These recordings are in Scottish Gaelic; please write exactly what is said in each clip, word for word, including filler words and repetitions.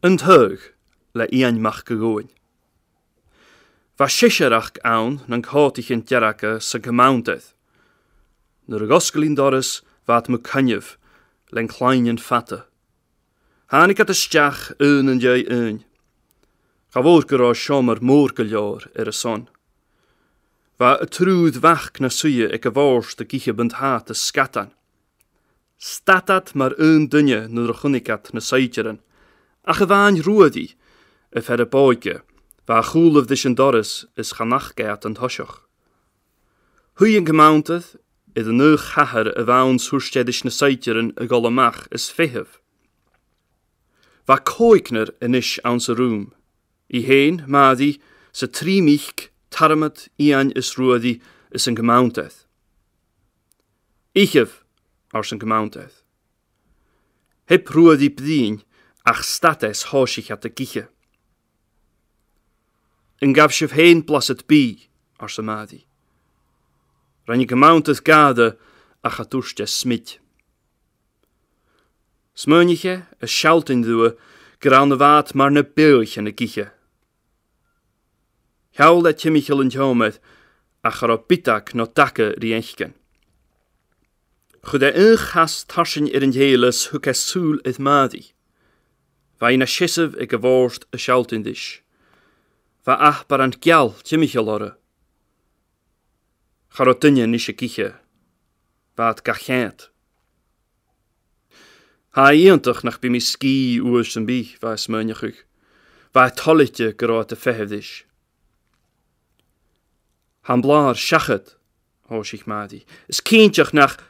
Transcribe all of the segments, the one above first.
An Taghadh le Iain Mac a' Ghobhainn. Bha seisear aca ann nan còtaichean dearga san coimand air. Nuair a dh'fhosgail i an doras, bha iad mu coinneamh, len cloinne fada. Thàinig iad a-steach aon an dèidh aon. Cha mhòr gun robh seòmar mòr gu leòr air a son. Bha an triùir mhac nan suidhe aig a' bhòrd ag ithe buntàta sgadain. Stad iad mar aon duine nuair a chunnaic iad na saighdearan, ach a-mhàin Ruairidh, am fear a b' òige, bha a' cùlaibh ris an doras is chan fhaca e iad an toiseach. Shuidh an comander air an aon chathair a bh' ann 's thuirt e ris na saighdearan a dhol a-mach is feitheamh. Bha còignear a-nis anns an rùm, i fhèin, Màiri, 's an trì mic, Tormod, Iain is Ruairidh is an comander. Ithibh, ars an comander. Theab Ruairidh bruidhinn, ach stad e 's thòisich iad ag ithe. An gabh sibh fhèin blasad bìdh? arsa Màiri. Rinn an comander gàire ach cha tuirt e smid. Smaoinich e, a' sealltainn riutha gur ann a bha iad mar na beathaichean ag ithe. Sheall e timcheall an t-seòmair, ach cha robh biodag no daga ri fhaicinn. Chuir e aon chas tarsainn air an tèile 's thug e sùil air Màiri. Bha i na seasamh aig a' bhòrd a' sealltainn ris. Bha aparan geal timcheall oirre. Cha robh duine a-nis ag ithe. Bha iad ga cheart. Tha e iongantach nach bi mi sgìth uair sam bith, bha e a' smaoineachadh. Bha e toilichte gun robh iad a' feitheamh ris. Tha am blàr seachad, thòisich Màiri. Is cinnteach nach...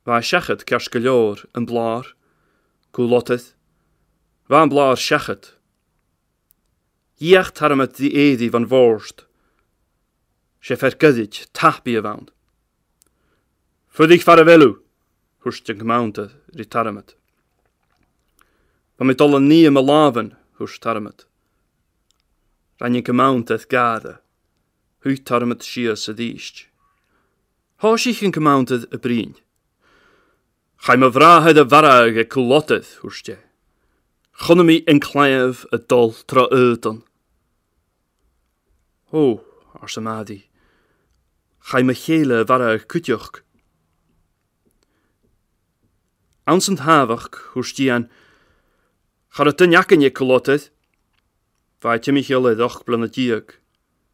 Bha e seachad ceart gu leòr, am blàr, Cùl Lodair. Bha am blàr seachad. Dh'fheuch Tormod ri èirigh bhon bhòrd. 'S e fear goirid, tapaidh a bh' ann. Fuirich far a bheil thu, thuirt an comander ri Tormod. Bha mi a' dol a nighe mo làmhan, thuirt Tormod. Rinn an comander gàire. Shuidh Tormod sìos a-rithist. Thòisich an comander a' bruidhinn. Chaidh mo bhràthair a mharbhadh aig Cùl Lodair, thuirt e. Chunna mi an claidheamh a' dol tro aodann. Ò, arsa Màiri, chaidh mo chèile a mharbhadh cuideachd. Anns an t-sàmhach, thuirt Iain, cha robh duine againne aig Cùl Lodair. Bha e timcheall air ochd bliadhna deug.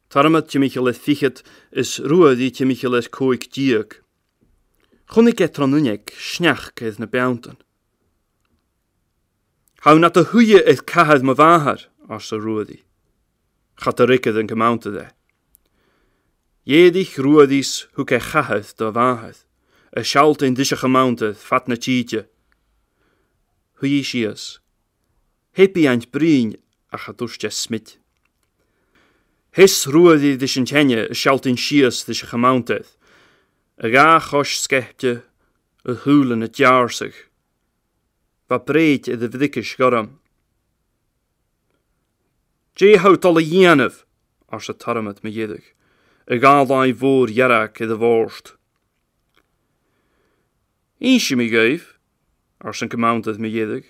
Tormod timcheall air fichead is Ruairidh timcheall air còig deug. Chunnaic e tron uinneig sneachd air na beanntan. Tha thu nad shuidhe air cathair mo mhàthar, arsa Ruairidh. Cha do fhreagair an comander e. Dh'èirich Ruairidh 's thug e a' chathair do mhàthair, a' sealltainn ris a' chomander fad na tìde. Shuidh i sìos. Theab i an bruidhinn ach cha tuirt e smid. Sheas Ruairidh ris an teine a' sealltainn sìos ris a' chomander, a dhà chois sgeipte, a shùilean a' deàrrsadh. Bha brèid air a bhriogais ghorm. Dè tha thu dol a dhèanamh? arsa Tormod mu dheireadh, a dhà làimh mhòr dhearg air a' bhòrd. Innsidh mi dhuibh, ars an comander mu dheireadh.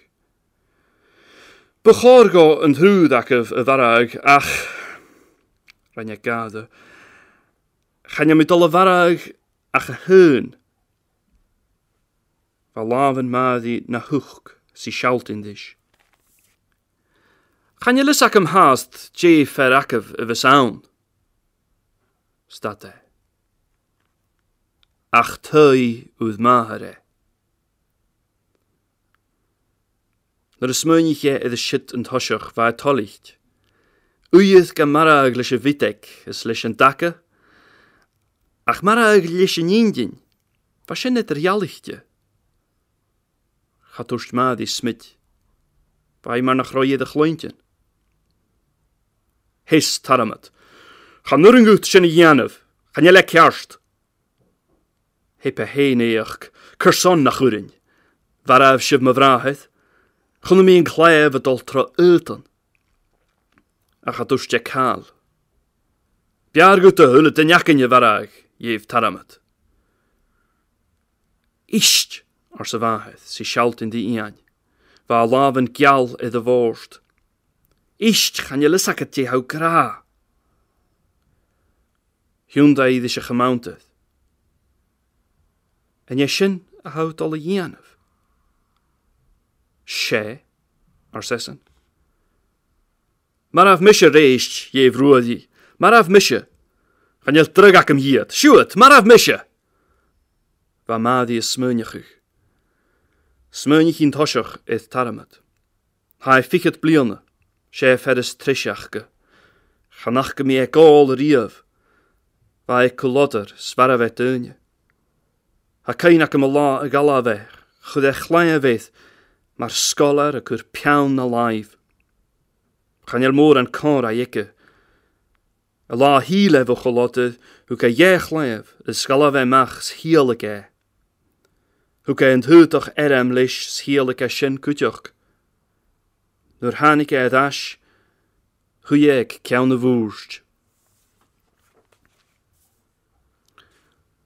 Bu chòir dhomh an triùir agaibh a mharbhadh ach, rinn e gàire, chan eil mi dol a mharbhadh ach a h-aon. Bha làmhan Màiri na h-uchd 's i a' sealltainn ris. Chan eil fhios agam fhathast dè fear agaibh a bhios ann. Stad e. Ach taghadh ur màthair e. Nuair a smaoinich e air an siud an toiseach, bha e toilichte. Uiread gam marbhadh leis a' bhiodag is leis an daga, ach marbhadh leis an inntinn, bha sin eadar-dhealaichte. Cha tuirt Màiri smid. Bha i mar nach robh i air a chluinntinn. Sheas Tormod. Chan urrainn dhut sin a dhèanamh. Chan eil e ceart. Theab e fhèin fhathast. Carson nach urrainn? Mharbh sibh mo bhràthair. Chunna mi an claidheamh a' dol tro aodann. Ach cha tuirt e càil. B' fheàrr dhut a h-uile duine againn a mharbhadh, dh'èigh Tormod. Ist, ars a' mhàthair, 's i a' sealltainn ri Iain. Bha a làmhan geal air a' bhòrd. Ist, chan eil fhios agad dè tha thu ag ràdh. Thionndaidh i ris a' chomander. An e sin a tha thu dol a dhèanamh? 'S e, ars esan. Marbh mise a-rèist, dh'èigh Ruairidh. Marbh mise. Chan eil dragh agam dhìot. Siuthad, marbh mise. Bha Màiri a' smaoineachadh. Smaoinich i an toiseach air Tormod. Tha e fichead bliadhna, 's e am fear as treise aca. Chan fhaca mi e ag òl a-riamh. Bha e aig Culodair, 's mharbh e daoine. Tha cuimhne agam an latha a dh'fhalbh e, chuir e a chlaidheamh air, mar sgoilear a' cur peann na làimh. Chan eil mòran còmhraidh aige. An latha a thill e bho Chulodair, thug e dheth a chlaidheamh, is dh'fhalbh e a-mach 's thiodhlaic e. Thug e an t-aodach airm leis 's thiodhlaic e sin cuideachd. Nuair a thàinig e air ais, shuidh e aig ceann a' bhùird.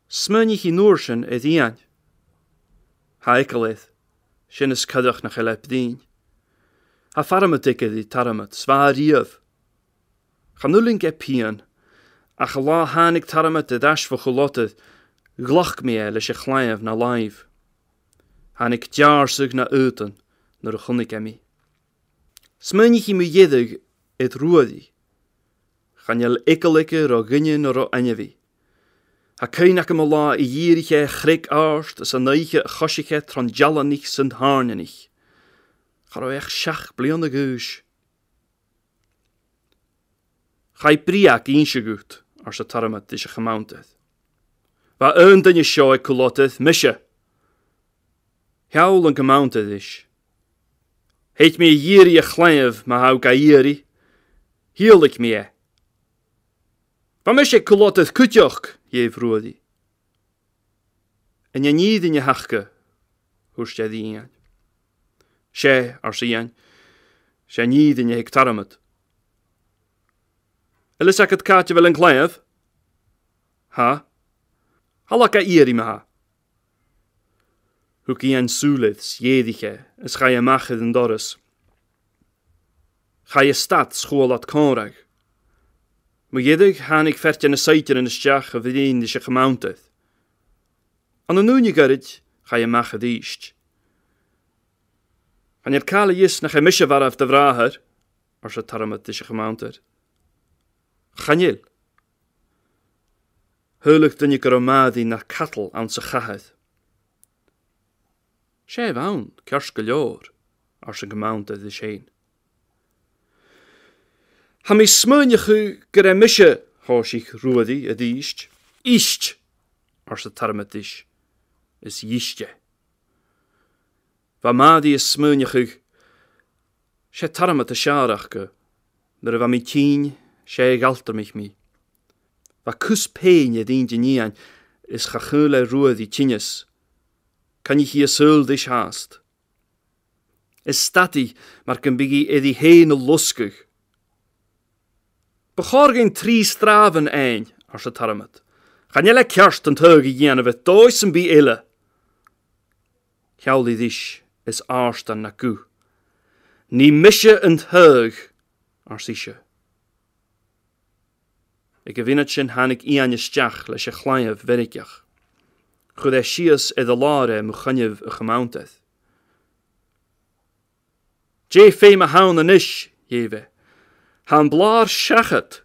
Smaoinich i an uair sin air Iain. Tha eagal air, sin as coireach nach eil e a' bruidhinn. Tha farmad aige ri Tormod, 's bha e riamh. Chan fhuiling e pian, ach an latha a thàinig Tormod air ais bho Chulodair, ghlac mi e leis a' chlaidheamh na làimh. Thàinig deàrrsadh na aodann nuair a chunnaic e mi. Smaoinich i mu dheireadh air Ruairidh. Chan eil eagal aige ro dhuine no ro inbhich. Tha cuimhne agam an latha a dhìrich e a' chreag àrd is an oidhche a choisich e tron dealanaich 's an tàirneanaich. Cha robh e ach seachd bliadhna a dh'aois. Chaidh Briag innse dhut, arsa Tormod ris a' chomander. Bha aon duine seo aig Culodair, mise. Sheall an comander ris. Thèid mi a dh'iarraidh a' chlaidheimh ma tha thu ga iarraidh. Thiodhlaich mi e. Bha mise aig Culodair cuideachd, dh'èigh Ruairidh. An e an fhìrinn a th' aca? Thuirt e ri Iain. 'S e, arsa Iain, 's e an fhìrinn a th' aig Tormod. A bheil fhios agad càit a bheil an claidheamh? Tha. Thalla ga iarraidh ma-thà. Thug Iain sùil air 's dh'èirich e, is chaidh e a-mach air an doras. Chaidh e a stad 's chuala iad còmhradh. Mu dheireadh thàinig fear de na saighdearan a-steach a bhruidhinn ris a' chomander. Ann an ùine ghoirid chaidh e a-mach a-rithist. Chan eil càil a dh'fhios nach e mise a mharbh do bhràthair, arsa Tormod ris a' chomander. Chan eil. Shaoileadh duine gun robh Màiri nar cadal anns a' chathair. 'S e a bh' ann, ceart gu leòr, ars an comander ris fhèin. Tha mi a' smaoineachadh gur e mise, thòisich Ruairidh a-rithist. Ist! arsa Tormod ris, is dh'ist e. Bha Màiri a' smaoineachadh, 's e Tormod as fheàrr aca, nuair a bha mi tinn, 's e a dh'altramaich mi. Bha cus pèin air inntinn Iain, is cha chaoil e Ruairidh tinneas. Coinnich i a saoghal ris fhathast. Is stad i mar gum biodh i air i fhèin a losgadh. Bu chòir dhuinn trì sràbhan fhaighinn, arsa Tormod. Chan eil e ceart an taghadh a dhèanamh air dòigh sam bith eile. Sheall i ris, is àrd na guth. Nì mise an taghadh, ars ise. Aig a' mhionaid sin thàinig Iain a-steach leis a' chlaidheamh mheirgeach. Chuir e sìos air an làr e mu choinneamh a' chomander. Dè feum a th' ann a-nis? dh'èigh e. Tha am blàr seachad.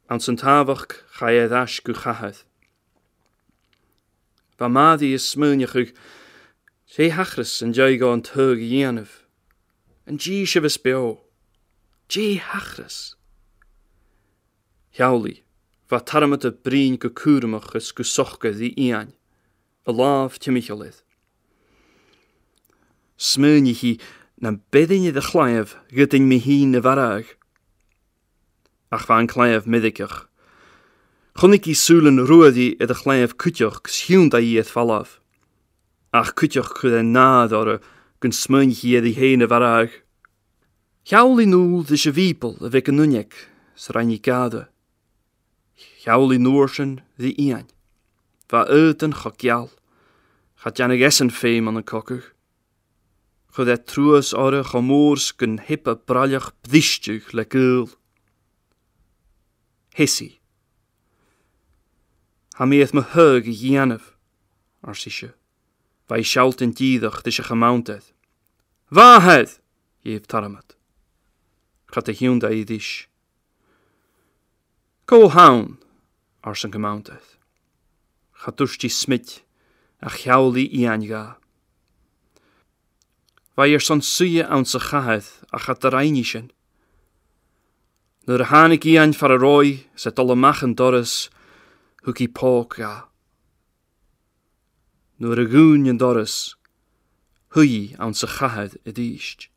Anns an tàbhachd chaidh e air ais gu chathair. Bha Màiri a' smaoineachadh, dè thachras an dèidh dhomh an taghadh a dhèanamh? An dèidh sibh is beò? Dè thachras? Sheall i, bha Tormod a' bruidhinn gu cùramach is gu socair ri Iain, a làmh timcheall air. Smaoinich i, nam b' urrainn air a' chlaidheamh, dh'fhaodainn mi fhìn a mharbhadh. Ach bha an claidheamh meirgeach. Chunnaic i sùilean Ruairidh air a' chlaidheamh cuideachd 's thionndaidh i air falbh. Ach cuideachd chuir e nàire oirre gun smaoinich i air i fhèin a mharbhadh. Sheall i null ris a' Bhìoball a bh' aig an uinneig 's rinn i gàire. Sheall i an uair sin ri Iain. Bha aodann cho geal. Cha dèanadh esan feum ann an cogadh. Chuir e truas oirre cho mòr 's gun theab a broilleach bristeadh le gaol. Sheas i. "Tha mi air mo thaghadh a dhèanamh," ars ise. Bha i a' sealltainn dìreach ris a' chomander. "Mhàthair!" dh'èigh Tormod. Cha do thionndaidh i ris. "Cò th' ann?" ars an comander. Cha tuirt i smid ach sheall i Iain dha. Bha i airson suidhe anns a' chathair ach cha do rinn i sin. Nuair a thàinig Iain far an robh i 's e a' dol a-mach an doras, thug i pòg dha. Nuair a dhùin an doras, shuidh i anns a' chathair a-rithist.